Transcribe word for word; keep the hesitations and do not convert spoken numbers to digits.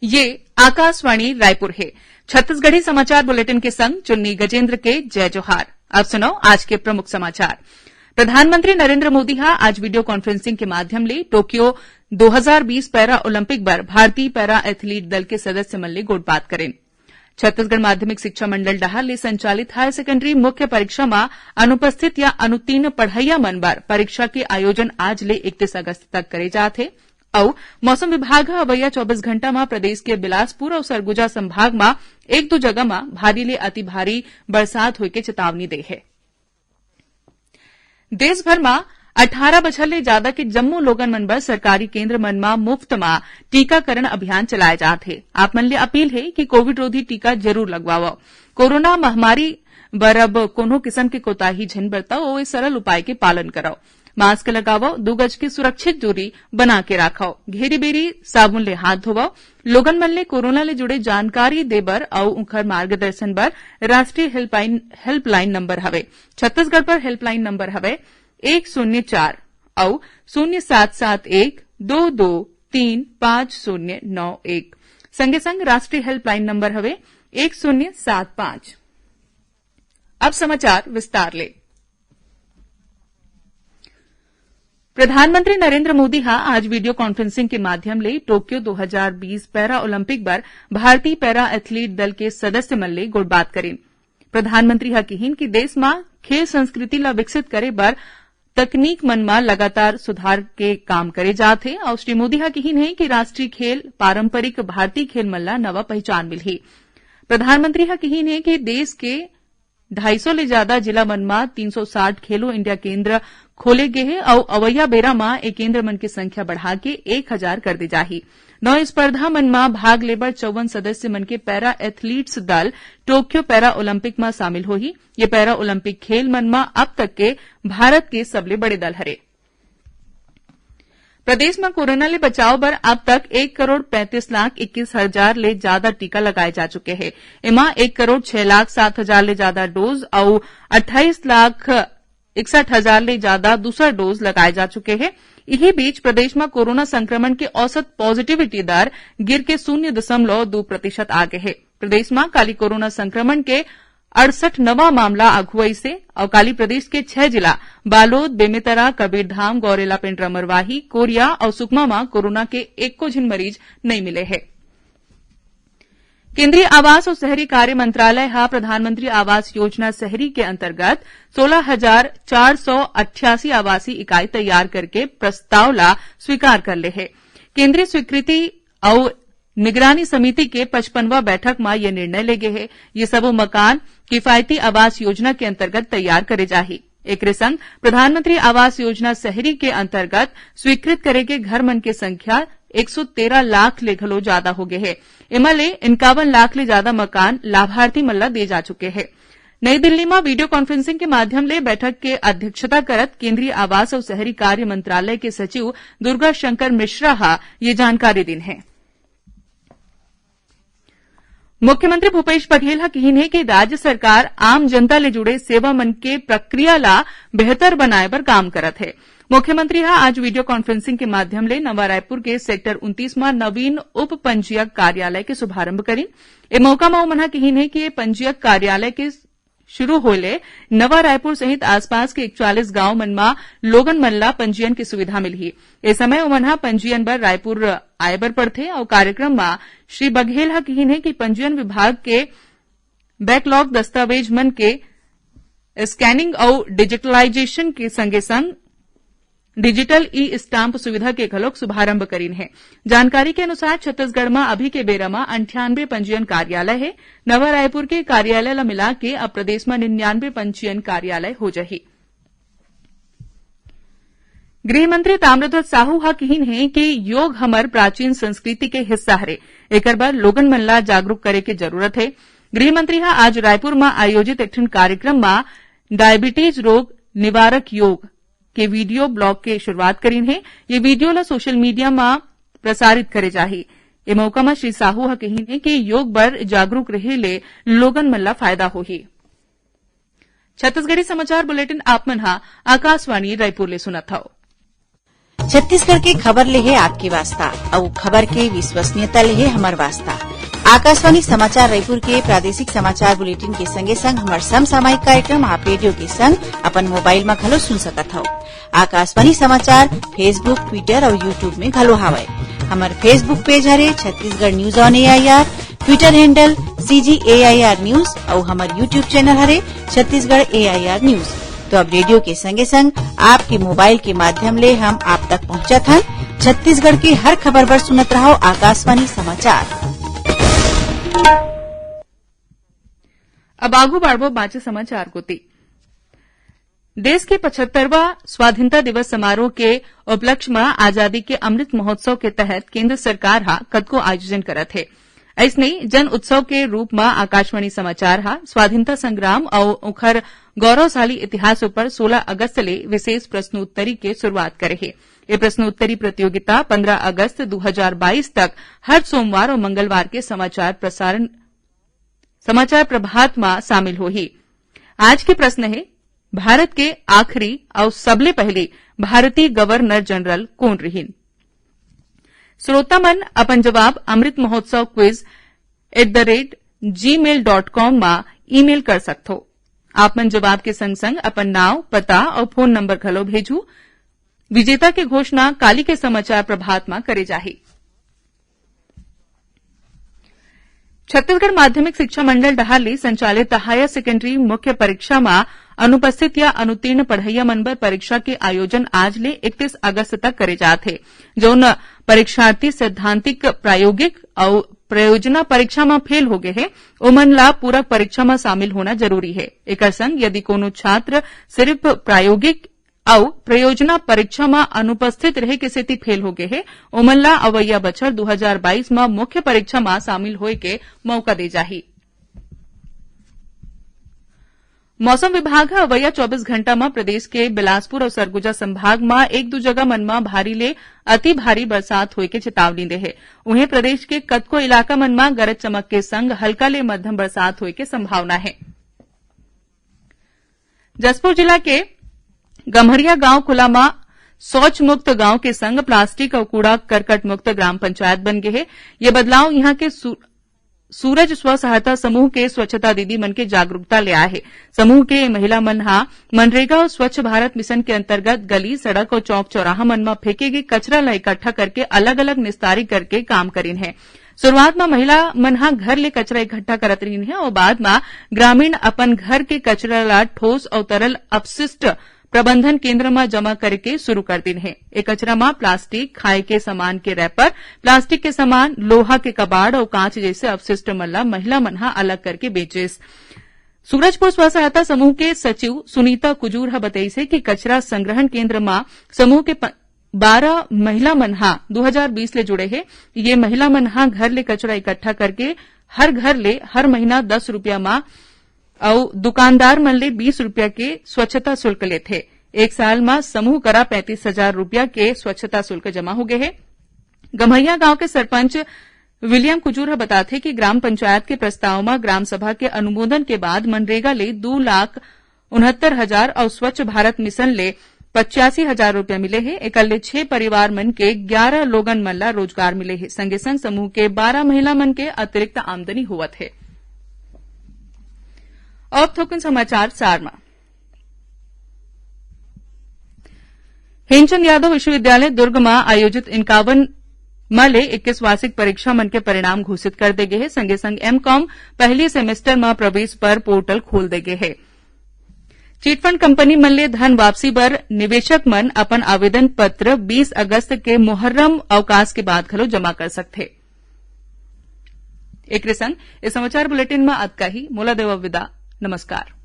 ये आकाशवाणी रायपुर हे। छत्तीसगढ़ी समाचार बुलेटिन के संग चुन्नी गजेंद्र के जय जोहार। अब सुनव आज के प्रमुख समाचार। प्रधानमंत्री नरेंद्र मोदी ह आज video conferencing के माध्यम ले टोक्यो दो हजार बीस पैरा ओलंपिक बर भारतीय पैरा एथलीट दल के सदस्य मन ले गोठबात करेन। छत्तीसगढ़ माध्यमिक शिक्षा मंडल डहार ले संचालित हायर सेकेंडरी मुख्य परीक्षा म अनुपस्थित या अनुत्तीर्ण पढ़इया मन बर परीक्षा के आयोजन आज ले इकतीस अगस्त तक करे जात हे। अउ मौसम विभाग ह अवइया चौबीस घंटा म प्रदेश के बिलासपुर अउ सरगुजा संभाग म एक दू जगह म भारी ले अति भारी बरसात होय के चेतावनी दे हे। देश भर म अठारह बछर ले जादा के जम्मो लोगन मन बर सरकारी केंद्र मन म मुफ्त म टीकाकरण अभियान चलाए जात हे। आप मन ले अपील हे कि कोविड रोधी टीका जरूर लगवावव। कोरोना महामारी बर अब कोनो किसम के कोताही झन बरतव अउ ए सरल उपाय के पालन करव। मास्क लगावव, दू गज के सुरक्षित दूरी बना के राखव, घेरी बेरी साबुन ले हाथ धोवव। लोगन मन ले कोरोना ले जुड़े जानकारी दे बर अउ उंखर मार्गदर्शन बर राष्ट्रीय हेल्पलाइन, हेल्पलाइन नंबर हवे। छत्तीसगढ़ पर हेल्पलाइन नंबर हवे एक शून्य चार अउ शून्य सात सात एक दो दो तीन पाँच शून्य नौ एक। संगे संग राष्ट्रीय हेल्पलाइन नंबर हवे एक शून्य सात पाँच। अब समाचार विस्तार ले। प्रधानमंत्री नरेंद्र मोदी ह आज video conferencing के माध्यम ले टोक्यो दो हजार बीस पैरा ओलंपिक बर भारतीय पैरा एथलीट दल के सदस्य मन ले गोठबात करिन। प्रधानमंत्री ह किहिन कि देश म खेल संस्कृति ल विकसित करे बर तकनीक मन म लगातार सुधार के काम करे जात हे अउ श्री मोदी ह किहिन हे कि राष्ट्रीय खेल, पारंपरिक भारतीय खेल मन ल नवा पहिचान मिलही। प्रधानमंत्री ह किहिन हे कि देश के ढाई सौ ले जादा जिला मन म तीन सौ साठ खेलो इंडिया केंद्र खोले गे हे अउ अवइया बेरा म ए केंद्र मन के संख्या बढ़ा के एक हजार कर दे जाही। नौ स्पर्धा मन म भाग ले बर चौवन सदस्य मन के पैरा एथलीट्स दल टोक्यो पैरा ओलंपिक म शामिल होही। ये पैरा ओलंपिक खेल मन म अब तक के भारत के सबले बड़े दल हरे। प्रदेश म कोरोना ले बचाव बर अब तक एक करोड़ पैंतीस लाख इक्कीस हजार ले जादा टीका लगाए जा चुके हे। एमा एक करोड़ छह लाख सात हजार ले जादा डोज अउ अट्ठाईस लाख इकसठ हजार ले जादा दूसर डोज लगाए जा चुके हे। इही बीच प्रदेश म कोरोना संक्रमण के औसत पॉजिटिविटी दर गिर के शून्य दशमलव दू प्रतिशत आ गे हे। प्रदेश म काली कोरोना संक्रमण के अड़सठ नवा मामला आघू आइस हे अउ काली प्रदेश के छह जिला बालोद, बेमेतरा, कबीरधाम, गौरेला पेंड्रा मरवाही, कोरिया अउ सुकमा म कोरोना के एको झिन मरीज नइ मिले हे। केंद्रीय आवास अउ शहरी कार्य मंत्रालय ह प्रधानमंत्री आवास योजना शहरी के अंतर्गत सोलह हजार चार सौ अट्ठासी आवासीय इकाई तैयार करके प्रस्ताव ला स्वीकार कर ले हे। केंद्रीय स्वीकृति अउ निगरानी समिति के पचपनवां बैठक म ये निर्णय ले गे हे। ये सबो मकान किफायती आवास योजना के अंतर्गत तैयार करे जाही। एकरे संग प्रधानमंत्री आवास योजना शहरी के अंतर्गत स्वीकृत करे गे घर मन के संख्या एक सौ तेरह लाख ले घलो जादा हो गे हे। एमा ले इक्यावन लाख ले जादा मकान लाभार्थी मन ल दे जा चुके हे। नई दिल्ली म video conferencing के माध्यम ले बैठक के अध्यक्षता करत केंद्रीय आवास अउ शहरी कार्य मंत्रालय के सचिव दुर्गा शंकर मिश्रा ह ये जानकारी दिन हे। मुख्यमंत्री भूपेश बघेल ह किहिन हे कि राज्य सरकार आम जनता ले जुड़े सेवा मन के प्रक्रिया ला बेहतर बनाए बर काम करत हे। मुख्यमंत्री ह आज video conferencing के माध्यम ले नवा रायपुर के सेक्टर उनतीस म नवीन उप पंजीयक कार्यालय के शुभारंभ करिन। ए मौका म ओमन ह किहिन हे कि ये पंजीयक कार्यालय के शुरू होए ले नवा रायपुर सहित आसपास के इकतालीस गांव मन म लोगन मन ला पंजीयन के सुविधा मिलही। ए समय ओमन ह पंजीयन बर रायपुर आए बर पड़थे अउ कार्यक्रम म श्री बघेल ह किहिन हे कि पंजीयन विभाग के बैकलॉग दस्तावेज मन के स्कैनिंग अउ डिजिटलाइजेशन के संगे संग डिजिटल ई स्टाम्प सुविधा के घलोक शुभारंभ करिन हे। जानकारी के अनुसार छत्तीसगढ़ म अभी के बेरा म अंठानबे पंजीयन कार्यालय हे। नवा रायपुर के कार्यालय ल मिला के अब प्रदेश म निन्यानबे पंजीयन कार्यालय हो जाही। गृह मंत्री ताम्रध्वज साहू ह किहिन हे कि योग हमर प्राचीन संस्कृति के हिस्सा हरे, एकर बर लोगन मन ला जागरूक करे के जरूरत हे। गृह मंत्री ह आज रायपुर म आयोजित एक ठन कार्यक्रम म डायबिटीज रोग निवारक योग के वीडियो ब्लॉग के शुरुआत करिन हे। ये वीडियो ल सोशल मीडिया म प्रसारित करे जाही। ए मौका म श्री साहू ह कहिन हे कि योग बर जागरूक रहे ले लोगन मन ल फायदा होही। छत्तीसगढ़ी समाचार बुलेटिन आप मन ह आकाशवाणी रायपुर ले सुनत हव। छत्तीसगढ़ के खबर ले हे आपके वास्ता, अउ खबर के विश्वसनीयता ले हे हमर वास्ता। आकाशवाणी समाचार रायपुर के प्रादेशिक समाचार बुलेटिन के संगे संग हमर समसामयिक कार्यक्रम आप रेडियो के संग अपन मोबाइल म घलो सुन सकत हव। आकाशवाणी समाचार Facebook, Twitter अउ YouTube में घलो हावय। हमर Facebook पेज हरे Chhattisgarh news on AIR, Twitter handle CG AIR news अउ हमर YouTube चैनल हरे छत्तीसगढ़ एआईआर न्यूज। तो अब रेडियो के संगे संग आपके मोबाइल के माध्यम ले हम आप तक पहुंचत हन। छत्तीसगढ़ के हर खबर बर सुनत रहव आकाशवाणी समाचार। अब आगू बाढ़बो बांचे समाचार कोती। देश के पचहत्तरवां स्वाधीनता दिवस समारोह के उपलक्ष्य म आजादी के अमृत महोत्सव के तहत केंद्र सरकार ह कतको आयोजन करत हे। अइसने जन उत्सव के रूप म आकाशवाणी समाचार ह स्वाधीनता संग्राम अउ ओखर गौरवशाली इतिहास ऊपर सोलह अगस्त ले विशेष प्रश्नोत्तरी के शुरुआत करे हे। ये प्रश्नोत्तरी प्रतियोगिता पन्द्रह अगस्त दो हज़ार बाईस तक हर सोमवार अउ मंगलवार के समाचार प्रसारण, समाचार प्रभात म शामिल होही। आज के प्रश्न हे, भारत के आखिरी अउ सबले पहले भारतीय गवर्नर जनरल कोन रिहिन? श्रोता मन अपन जवाब Amrit Mahotsav quiz at the rate gmail dot com म ईमेल कर सकथो। आप मन जवाब के संग-संग अपन नाव, पता अउ फोन नंबर घलो भेजू। विजेता के घोषणा काली के समाचार प्रभात म करे जाही। छत्तीसगढ़ माध्यमिक शिक्षा मंडल डहार ले संचालित हायर सेकेंडरी मुख्य परीक्षा म अनुपस्थित या अनुत्तीर्ण पढ़इया मन बर परीक्षा के आयोजन आज ले इकतीस अगस्त तक करे जात हे। जउन परीक्षार्थी सैद्धांतिक, प्रायोगिक अउ प्रयोजना परीक्षा म फेल हो गे हे, ओमन ला पूरक परीक्षा म शामिल होना जरूरी हे। एकर संग यदि कोनो छात्र सिर्फ प्रायोगिक अउ प्रयोजना परीक्षा म अनुपस्थित रहे के सेती फेल हो गे हे, ओमन ला अवइया बछर दू हजार बाईस म मुख्य परीक्षा म शामिल होए के मौका दे जाही। मौसम विभाग ह अवइया चौबीस घंटा म प्रदेश के बिलासपुर अउ सरगुजा संभाग म एक दू जगह मन म भारी ले अति भारी बरसात होए के चेतावनी दे हे। उहें, प्रदेश के कतको इलाका मन म गरज चमक के संग हल्का ले मध्यम बरसात होए के संभावना हे। जशपुर जिला के गम्हरिया गांव खुला म शौच मुक्त गांव के संग प्लास्टिक अउ कूड़ा करकट मुक्त ग्राम पंचायत बन गे हे। ये बदलाव इहां के सू-, सूरज स्व सहायता समूह के स्वच्छता दीदी मन के जागरूकता ले आए हे। समूह के महिला मन ह मनरेगा अउ स्वच्छ भारत मिशन के अंतर्गत गली, सड़क अउ चौक चौराहा मन म फेंके गे कचरा ल इकट्ठा करके अलग-अलग निस्तारी करके काम करिन हे। शुरुआत म महिला मन ह घर ले कचरा इकट्ठा करत रहिन हे अउ बाद म ग्रामीण अपन घर के कचरा ला ठोस अउ तरल अपशिष्ट प्रबंधन केंद्र म जमा करके शुरू कर दिन हे। ए कचरा म प्लास्टिक, खाए के सामान के रैपर, प्लास्टिक के सामान, लोहा के कबाड़ अउ कांच जैसे अपशिष्ट मन ला महिला मन ह अलग करके बेचिस। सूरजपुर स्व सहायता समूह के सचिव सुनीता कुजूर ह बतइस हे कि कचरा संग्रहण केंद्र म समूह के प-, बारह महिला मन ह दू हजार बीस ले जुड़े हे। ये महिला मन ह घर ले कचरा इकट्ठा करके हर घर ले हर महीना दस रुपया म अउ दुकानदार मन ले बीस रुपया के स्वच्छता शुल्क लेथे। एक साल म समूह करा पैंतीस हजार रुपया के स्वच्छता शुल्क जमा हो गे हे। गम्हरिया गांव के सरपंच विलियम कुजूर ह बताथे कि ग्राम पंचायत के प्रस्ताव म ग्राम सभा के अनुमोदन के बाद मनरेगा ले दू लाख उनहत्तर हजार अउ स्वच्छ भारत मिशन ले पचासी हजार रुपया मिले हे। एकर ले छह परिवार मन के ग्यारह लोगन मन ला रोजगार मिले हे। संगे संग समूह के बारह महिला मन के अतिरिक्त आमदनी होवत हे। अब थोकन समाचार सार म। हेमचंद यादव विश्वविद्यालय दुर्ग म आयोजित इक्यावन म ले इक्कीस वार्षिक परीक्षा मन के परिणाम घोषित कर दे गे हे। संगे संग एमकॉम पहली सेमेस्टर म प्रवेश पर पोर्टल खोल दे गे हे। चिटफंड कंपनी मन ले धन वापसी बर निवेशक मन अपन आवेदन पत्र बीस अगस्त के मुहर्रम अवकाश के बाद घलो जमा कर सकथे। एकरे संग ए समाचार बुलेटिन म अतका ही। मोला देवव विदा। नमस्कार।